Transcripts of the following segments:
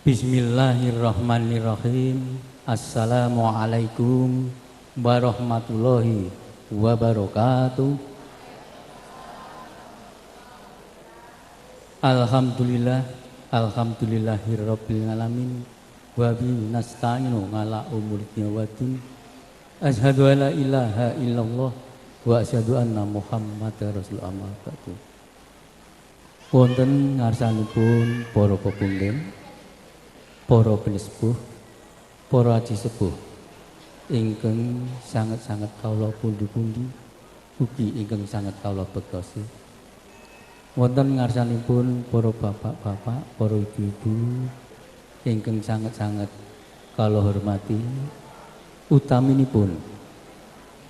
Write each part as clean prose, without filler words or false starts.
Bismillahirrahmanirrahim. Assalamualaikum warahmatullahi wabarakatuh. Alhamdulillah, alhamdulillahirabbil alamin wa bihi nasta'inu ala umuri dunya waddin. Asyhadu an la ilaha illallah wa asyhadu anna Muhammadar Rasulullah amma ba'du. Wonten ngarsanipun para pepunden, para pinesepuh, para aji sepuh ingkang sanget-sanget kawula pundi-pundi ugi ingkang sanget kawula bektosi. Wonten ngarsanipun para bapak-bapak, para ibu-ibu ingkang sanget-sanget kawula hormati, utaminipun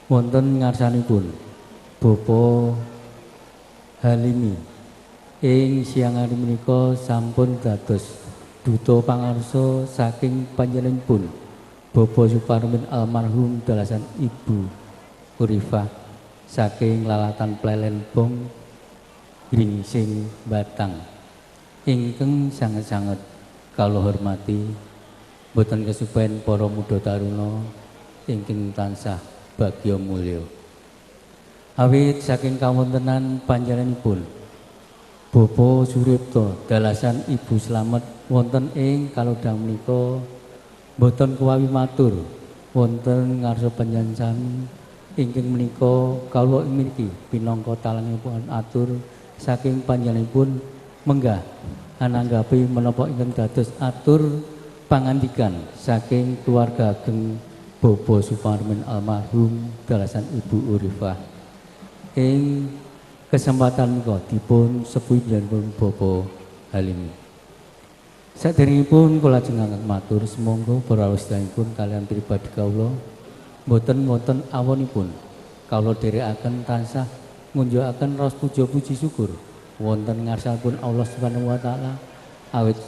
wonten ngarsanipun Bapak Halimi ing siang hari menika sampun dados duta pangarsa saking panjenenganipun Bapak Suparmin almarhum dalasan Ibu Urifah saking lalatan Plelen Bong Gringsing Batang ingkang sanget-sanget kawula hormati, boten kesupen para muda taruna ingkang tansah bagya mulya. Awit saking kawontenan panjenenganipun Bapak Suripto dalasan Ibu Slamet wonten ing kalodhangan menika boten kuwawi matur wonten ngarsa panjenengan sami ingkang menika kawula mriki pinangka talangipun atur saking panjenenganipun menggah ananggapi menapa ingkang dados atur pangandikan saking keluarga ageng Bapak Suparmin almarhum dalasan Ibu Urifah. Ing kesempatan menika dipun sepuhi panjenenganipun Bapak Halimi. Saderengipun kula lajeng matur sumangga para rawuh kalian pribadi kawula boten wonten awonipun kawula dherekaken tansah ngunjukaken raos puja puji syukur wonten ngarsanipun Allah Subhanahu wa taala awit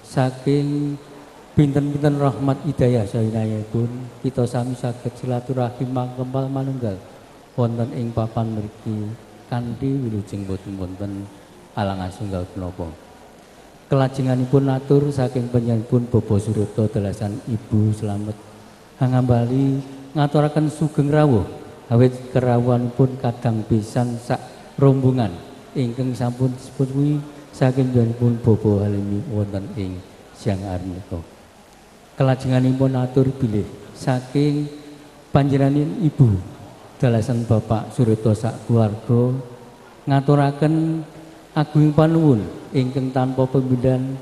saking pinten-pinten rahmat hidayah sahinayipun kita sami saged silaturahim mangkempal manunggal wonten ing papan mriki kanthi wilujeng boten wonten alangan sunggal punapa. Kelajenganipun atur saking panjenenganipun Bapak Suripto dalasan Ibu Slamet hangambali ngaturaken sugeng rawuh awit kerawuhanipun kadang pisan sak rombongan ingkang sampun disepuhi saking panjenenganipun Bapak Halimi wonten ing siang hari menika. Kelajenganipun atur bilih saking panjenengan Ibu dalasan Bapak Suripto sak keluarga ngaturaken agung panuwun ingkang tanpa pembedaan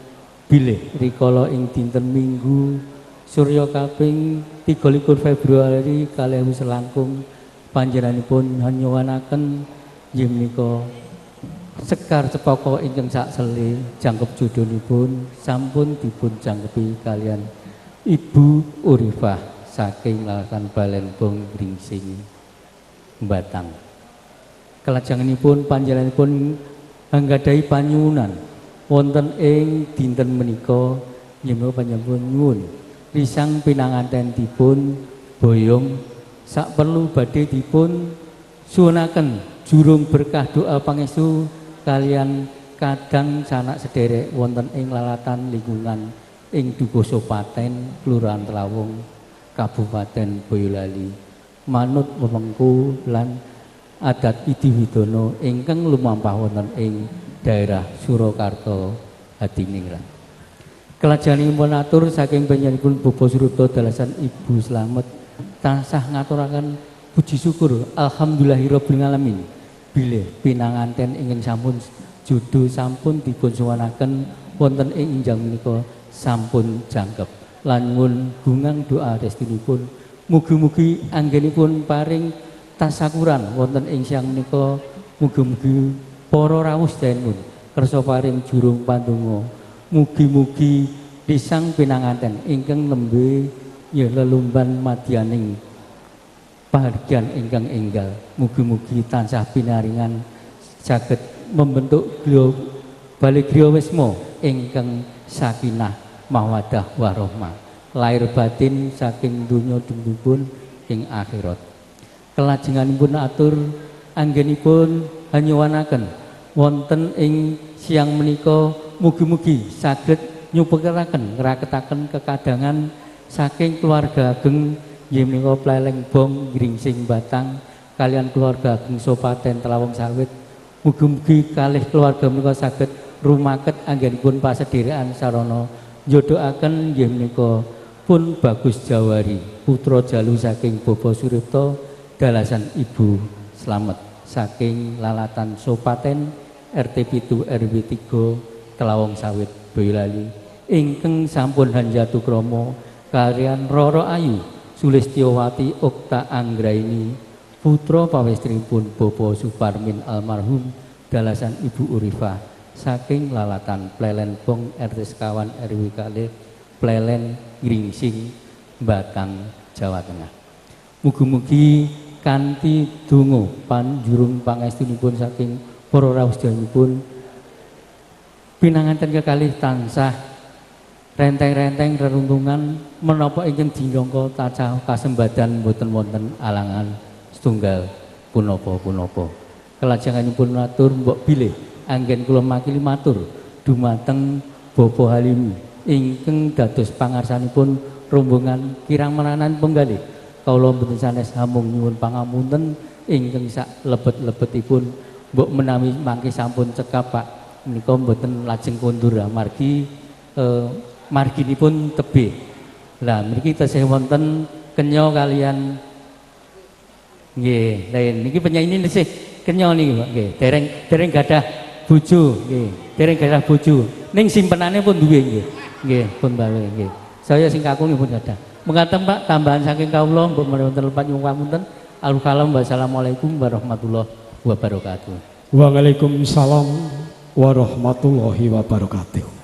bilih rikala ing dinten Minggu surya kaping 23 Februari kalih selangkung panjenenganipun nyuwunaken inggih menika sekar cepaka ingkang sak sele jangkep jodhonipun sampun dipun jangkepi kalian Ibu Urifah saking Lalatan Balenbong Gringsing Batang. Kelajenganipun panjenenganipun anggadhahi panyuwunan wonten ing dinten menika inggih panjenenganipun nyuwun risang pinanganten dipun boyong sak perlu badhe dipun suwunaken jurung berkah doa pangestu kalian kadang sanak sederek wonten ing lalatan lingkungan ing Dukuh Sopaten Kelurahan Tlawung Kabupaten Boyolali manut wewengku lan adat Idi Widono ingkang lumampah wonten ing daerah Surakarta Hadiningrat. Kelajenganipun atur saking panjenenganipun Bapak Suripto dalasan Ibu Slamet tansah ngaturaken puji syukur alhamdulillahirabbil alamin bilih pinanganten ingkang sampun judu sampun dipun suwanaken wonten ing injang menika sampun jangkep lan nyuwun gungang doa restunipun mugi-mugi anggenipun paring tasakuran wonten ing siang menika, mugi-mugi para rawuh sedayanipun kersa paring jurung pandonga, mugi-mugi risang pinanganten ingkang nembe ya lelumban madyaning pahargyan ingkang enggal, mugi-mugi tansah pinaringan saged membentuk griya bali griya wisma ingkang sakinah mawaddah warahmah lahir batin saking donya dumugi ing akhirat. Kelajenganipun atur anggenipun hanyuwanaken wonten ing siang menika mugi-mugi saged nyupekeraken ngraketaken kekadangan saking keluarga ageng inggih menika Pleleng Bong Gringsing Batang kalian keluarga ageng Sopaten Telawong Sawit. Mugi-mugi kalih keluarga menika saged rumaket anggenipun pasederekan sarana njodohaken inggih menika pun Bagus Jawari, putra jalu saking Bapak Suripto dalasan Ibu Slamet saking Lalatan Sopaten RT 7 RW 3 Telawong Sawit, Boyolali, ingkang sampun hanjatu krama kalian Roro Ayu Sulistyowati Okta Anggraini, putra pawestrinipun Bapak Suparmin almarhum dalasan Ibu Urifah saking Lalatan Plelen Bong RT sekawan RW kalih Plelen Gringsing, Batang, Jawa Tengah. Mugi-mugi kanthi donga panjurung pangestunipun saking para rawuh sedayanipun, pinanganten kekalih tansah renteng-renteng reruntungan menapa ingkang dinggangka tansah kasembadan, boten wonten alangan setunggal punapa-punapa. Kelajenganipun matur, mbok bilih anggen kula makili matur dumateng Bapak Halimi ingkang dados pangarsanipun rombongan kirang menanan penggalih. Kawula mboten sanes, namung nyuwun pangapunten ingkang sak lebet-lebetipun. Mbok menawi mangke sampun cekap, Pak, menika mboten lajeng kondur amargi marginipun tebih. Lah mriki tesih wonten kenya kalian nggih, lain niki penyanyi tesih kenya niki, Pak, nggih. Dereng dereng gadah bojo nggih, dereng gadah bojo. Ning simpenane pun duwe nggih. Nggih, pun bawe nggih. Saya sing kakung pun gadah. Mekaten, Pak, tambahan saking kawula, mbok menawi wonten lepat nyuwun pangapunten. Alhamdulillah, wassalamualaikum warahmatullahi wabarakatuh. Waalaikumsalam warahmatullahi wabarakatuh.